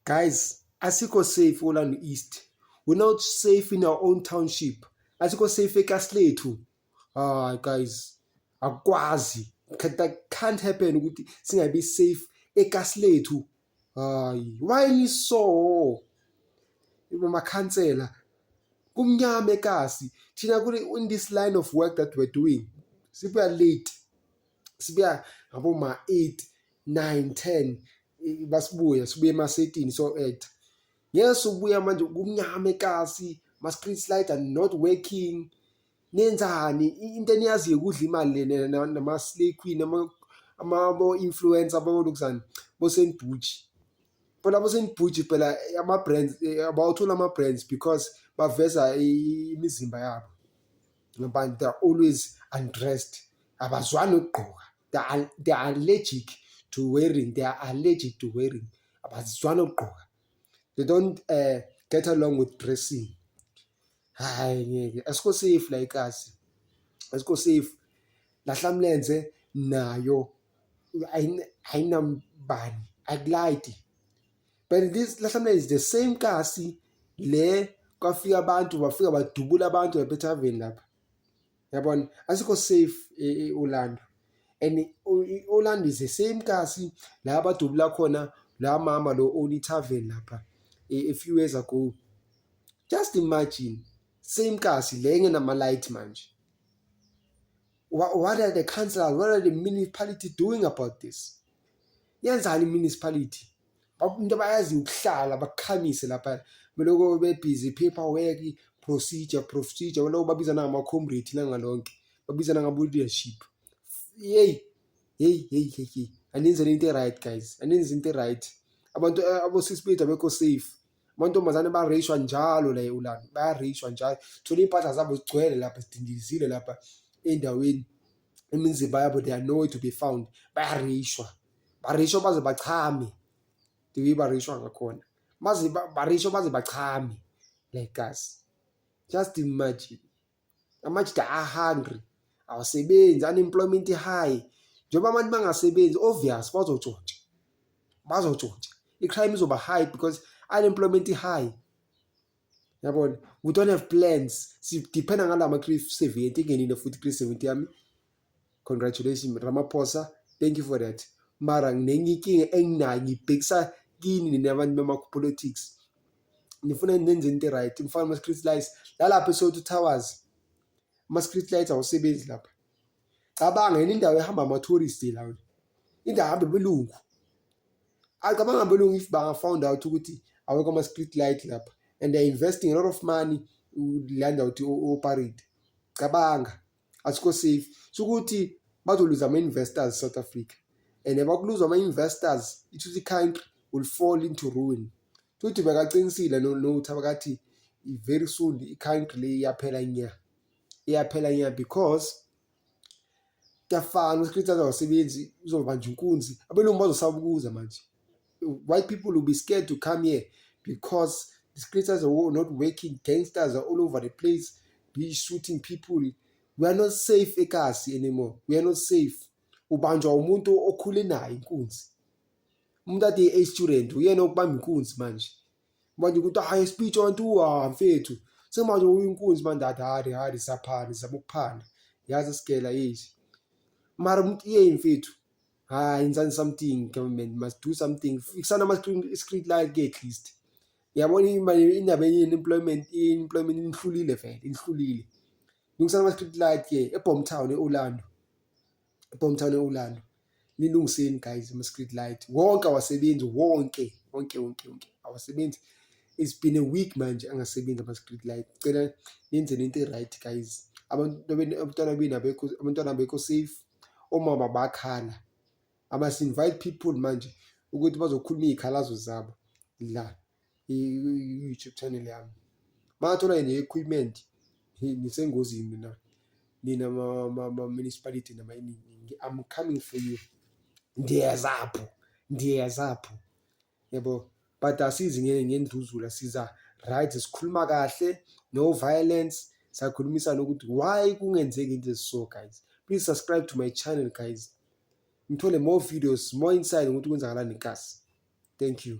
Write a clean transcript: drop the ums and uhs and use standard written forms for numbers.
Guys, asikho safe Orlando East. We're not safe in our own township. Asikho safe ekasi lethu. Hayi guys, akukwazi. That can't happen ukuthi singabi safe ekasi lethu. Hayi, why niso? Amakhansela kumnyama ekasi. Thina kule in this line of work that we're doing, sibuya late. Sibuya ngabo ma 8, 9, 10 basibuya sibuye emasetini so act. Ngeke subuya manje kumnyama ekasi, ma street light are not working. Nenzani? Into eniyaziyo ukudla imali le nama-slay queen, ama bo-influencer abolokuzana bo-Saint Butch. Phela abo-Saint Butch phela ama-brands abawathola ama-brands because baveza imizimba yabo. Abantu, they are always undressed. Abazwani nokugqoka. They are allergic to wearing. They are allergic to wearing. Abazwani nokugqoka. They don't get along with dressing. Hayi ngeke, asikho safe la ekasi. Asikho safe. Lahlamlenze nayo ayinambani, akulayiti. But this Lahlamlenze is the same kasi le kwafika abantu bafika badubula abantu lapha ethaveni lapha. Yabona, asikho safe e-Orlando. And i-Orlando is the same kasi la abadubula khona la mama lo own i-tavern lapha a few years ago. Just imagine, same kasi le engenama light manje. What are the councillors, what are the municipality doing about this? Yenzani i-municipality? Into abayaziyo ukuhlala bakhamise lapha beloko be-busy paperwork, procedure, procedure, beloko babiza nangama-comrade nangalonke, babiza nangabo-leadership. Hey, hey, hey, hey, hey. Anenzeni into e-right guys, anenze into e-right. Abantu abosisi bethu abekho safe. Amantombazane bayareyishwa njalo la e-Orlando, bayareyishwa njalo. Thola iy'mpahla zabo zigcwele lapha zidindizile lapha endaweni, imizimba yabo, they are nowhere to be found. Bayareyishwa, bareyishwa baze bachame, the way bareyishwa ngakhona, baze bareyishwa baze bachame like us. Just imagine, amajita a-hungry, awasebenzi, unemployment high. Njengoba abantu bangasebenzi, obvious bazotshontsha, bazotshontsha. I-crime izoba high because unemployment high. Yabona, we don't have plans. Si-dependa ngalama 370 ingenile futhi 370 yami. Congratulations Ramaphosa, thank you for that. Mara nginenye inkinga enginayo ngibhekisa kini nina abantu bema-politics. Nifuna nenze into right, nifake ama-street lights lalapha eSoweto Towers. Ama-street lights awasebenzi lapha. Cabanga yini indawo ehamba ama-tourist la. Indawo ehamba abelungu. Acabanga abelungu if banga found out ukuthi awekho ama-street light lapha and they are investing a lot of money la ndawo ukuthi operate. Cabanga, asikho safe. Sukuthi bazoluza ama-investors South Africa and bakuluza ama-investors, ithuthi country will fall into ruin. Futhi bekaqinisile no bakathi very soon i-country le iyaphela nya, iyaphela nya because kuyafana u-street awasebenzi, uzobanjwa inkunzi, abelungu bazosaba ukuza manje. White people will be scared to come here because the streets are not working, gangsters are all over the place, be shooting people. We are not safe ekasi anymore. We are not safe. Ubanjwa umuntu okhule naye inkunzi. Umuntu ade a student uyena okubamba inkunzi manje. Manje ukuthi hayi speech wantu wa mfethu. Semanje uyinkunzi manje athi hari hari saphana sizama ukuphana. Yazi sigela yizi. Mara umuntu iye mfethu. Hayi, yenzani something, government must do something. Fixana ama street light ke at least. Yabona indaba ye-unemployment, i-employment inihlulile vele, inihlulile. Lungisani ama-street light ke eBoomtown e-Orlando. eBoomtown e-Orlando. Nilungiseni guys ama-street light. Wonke awasebenzi wonke, wonke wonke wonke awasebenzi. It's been a week manje angasebenzi ama-street light. Cela nenzeni into e-right guys. Abantu abantwana benu abekho, abantwana abekho safe. Omama bayakhala. I must invite people manje ukuthi bazokhuluma iy'khalazo zabo la i-YouTube channel yami. Mangathola ne-equipment nisengozini nina, nina ma-municipality nama I'm coming for you. Ndiyeza apho, ndiyeza apho, yabo. But asizi ngendluzula, siza right, sikhuluma kahle, no violence. Siyakhulumisana ukuthi why kungenzeki into eziso guys. Please subscribe to my channel guys. Ngithole more videos, more insight ngokuthi kwenzakalani ekasi. Thank you.